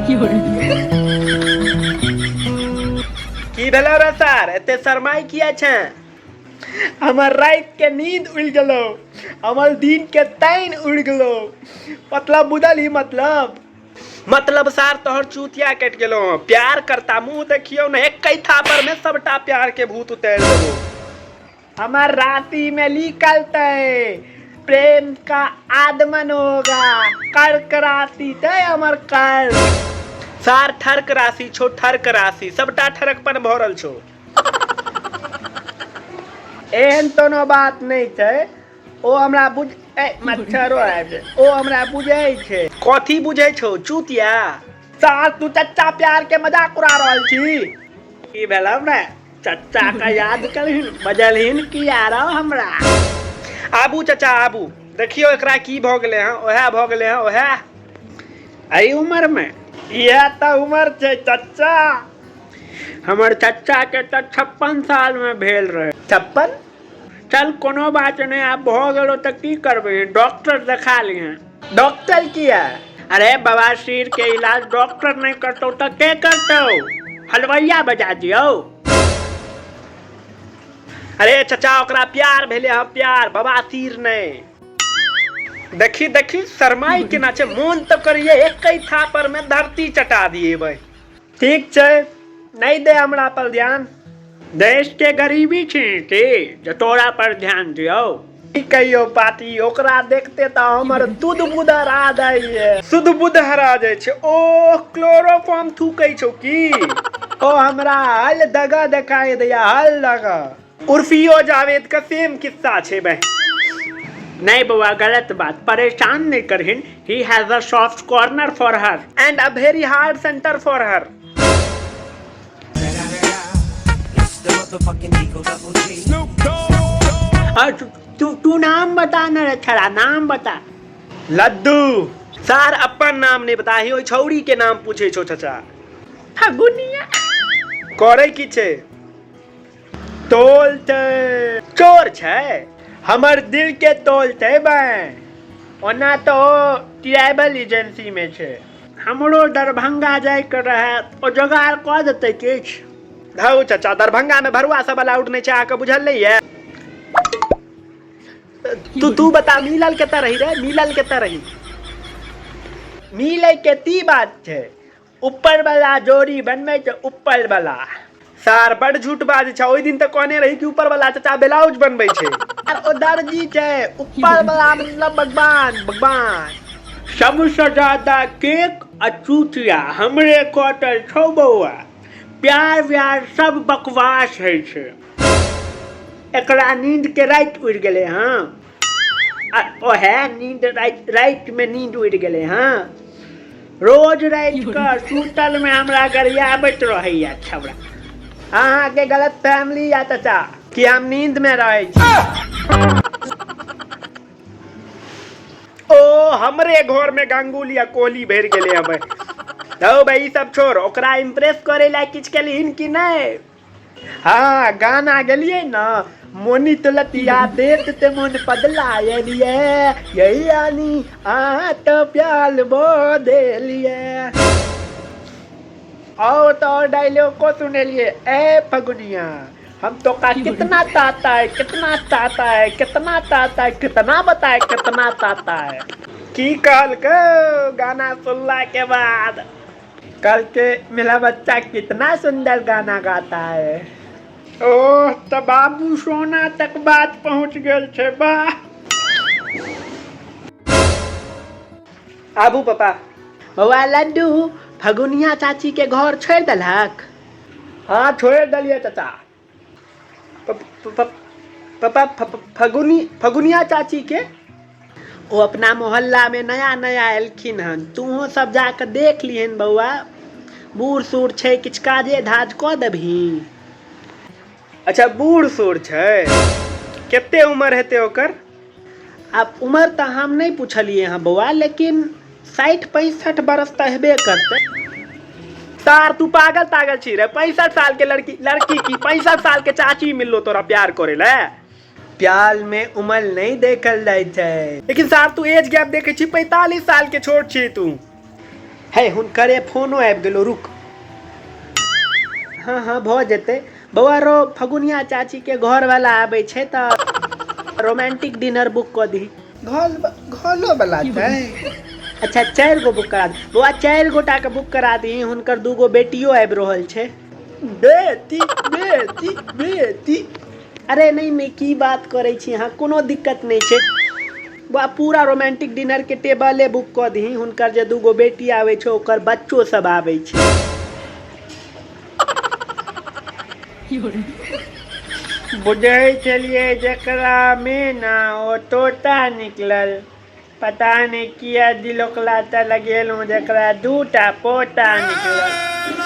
की भेलो रे सर, एते शरमाइ किया छै? हमर राति के नींद उड़ि गेलो, हमर दिन के तैन उड़ि गेलो। मतलब बुझल ही? मतलब मतलब सार तोहर चूतिया कटि गेलो। प्यार करता मुंह देखियो ने, एक थापर में सबटा प्यार के भूत उतारि देबो। हमर राशि में लिखलते प्रेम का आदमन होगा, कर्क राशि ते हमर कर्क। सार ठर्क राशि छो, ठर्क राशि, सबटा ठरकपन भरल छो। एहन कोनो बात नहि छै। ओ हमरा बुझ ए मच्छरो आबि गेल। ओ हमरा बुझै छै। कथी बुझै छौ चूतिया? सार तू चच्चा प्यार के मजाक उड़ा रहल छी। की भेलौ ने चच्चा के याद करहिन बजलहिन की आरो हमरा। आबू चचा आबू, देखियौ एकरा की भऽ गेलै हँ। ओएह भऽ गेलै हँ ओएह एहि उम्र मे। इएह तऽ उम्र छै चच्चा। हमर चच्चा के तऽ 56 साल मे भेल रहे। 56? चल कोनो बात नहि, आब भऽ गेलो तऽ की करबै, डॉक्टर देखा लिहे। डॉक्टर किया? अरे बवासीर के इलाज डॉक्टर नहि करतौ तऽ के करतौ? हलवैया बजा दियौ। अरे चचा ओकरा प्यार भेलै हँ, प्यार, बवासीर नहि। देखी देखी शरमाइ केना छै, मोन तऽ करिए एकै थापर मे धरती चटा दिएबै। ठीक छै, नहि दे हमरा पर ध्यान। देश के गरीबी छी की जे तोरा पर ध्यान दियौ? की कहियौ पाटी, ओकरा देखते तऽ हमर दूध बुध हरा जाइए। शुद्ध बुध हरा जाइ छै। ओ क्लोरोफॉर्म थूकै छौ की? ओ हमरा हल दगा देखाई दैया, हल दगा। उर्फियो जावेद के सेम किस्सा छै बहन। नहीं बउआ, गलत बात, परेशान नहीं करहिन। He has a soft corner for her and a very hard centre for her. तू तू नाम बता न रे छड़ा, नाम बता। लड्डू। सर अपन नाम नहीं बता, ही ओइ छौड़ी के नाम पूछे छो चचा। फगुनिया। करे की छै? तोल छै, चोर छै, हमर दिल के तोल छै बे। ओना तऽ ओ ट्रैवल एजेंसी में छै। हमरो दरभंगा जाय के रहे, ओ जोगाड़ कऽ देतै किछु? धौ चचा, दरभंगा में भरुआ सब अलाउड नहीं छै, अहाँके बुझल नहीं है? तू तू बता, मिलल कतऽ रही रे? मिलल कतऽ रही? मिलै के ती बात छै, ऊपर वाला जोड़ी बनबै छै, ऊपर वाला। सार बड़ झूठ बाजै छै। ओहि दिन तऽ कहने रही कि ऊपर वाला चाचा ब्लाउज बनबै छै। आर ओ दर्जी छै। ऊपर वाला मतलब भगवान, भगवान। सबसँ ज्यादा केक आ चूतिया हमरे कटल छौ बौआ। प्यार व्यार सब बकवास होइ छै। एकरा नींद के राति उड़ि गेलै हँ, आ ओहे नींद राति रातिमे नींद उड़ि गेलै हँ। रोज राति कऽ सुतल में हमरा गरियाबैत रहैया छौड़ा। अहाँके गलत फैमिली या चाचा कि हम नींद में रहै छी। ओ हमरे घर में गांगुली आ कोहली भरि गेलै हँ। भाई भाई, ई सब छोड़, ओकरा इम्प्रेस करे ला किछु केलहिन कि नहि? हाँ, गाना गेलियै न, मोनी तो लतिया देत ते मोन पदला एलिए, यही आनी आ तो प्याल बो देलिए। और तो और डायलॉग को सुनेलिए, ए फगुनिया, हम तो का कितना ताता है, कितना ताता है, कितना ताता है, कितना बताए, कितना ताता है। की कहलकै गाना सुनला के बाद? कल के मेरा बच्चा कितना सुंदर गाना गाता है। ओह, तऽ बाबू सोना तक बात पहुंच गेल छै। वाह। आबू पापा। बौआ लड्डू, फगुनिया चाची के घर छोड़ि देलक? हाँ, छोड़ि देलियै चाचा। पापा, फगुनी फगुनिया चाची के ओ अपना मोहल्ला में नया नया एलखिन हन, तूहो सब जाके देख लिहन बौआ। बूढ़ सूढ़ छै, किछु काजे धाज कऽ देबही। अच्छा, बूढ़ सूढ़ छै, कते उम्र हेतै ओकर? आब उम्र तऽ हम नहि पुछलियै हँ बौआ, लेकिन 60-65 बरस तऽ हेबे करतै। सार तू पागल तागल छी रे? 65 साल के लड़की, लड़की की 65 साल के चाची मिललो तोरा प्यार करे ले? प्यार में उम्र नहीं देखल जाइ छै। लेकिन सार तू एज गैप देखे छी, 45 साल के छोट छी तू। हे, हुनकरे फोनो आबि गेलो, रुक। हँ हँ, भऽ जेतै। बौआ रो, फगुनिया चाचीके घरवाला आबै छै तऽ रोमांटिक डिनर बुक कऽ दही। घर घरो वाला छै? अच्छा, 4 गो बुक करा दे बौआ, 4 गोटाके बुक करा दही। हुनकर 2 गो बेटियो आबि रहल छै। बेटी, बेटी, बेटी? अरे नहि नहि, की बात करै छी अहाँ, कोनो दिक्कत नहि छै बौआ। पूरा रोमांटिक डिनर के टेबले बुक कऽ दही। हुनकर जे 2 गो बेटी आबै छै, ओकर बच्चो सब आबै छै। बुझै छलियै जकरा मेना ओ तोता निकलल। पता नहि किया दिलोक लाता लगेलहुँ, जकरा 2टा पोता निकलल।